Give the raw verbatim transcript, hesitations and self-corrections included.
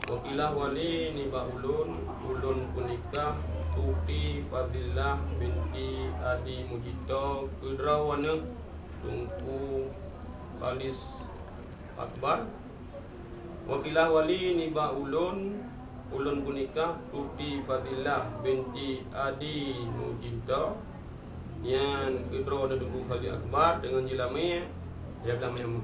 Wakilah wali nibak ulôn, ulôn peunikah Tuti Fadlilah binti Adi Mujito keu droeneuh Teungku Khalis Akbar. Wakilah wali nibak ulôn, ulôn peunikah Tuti Fadlilah binti Adi Mujito. Nyan keu droeneuh Teungku Khalis Akbar deungon jilamé, ya, jilamé.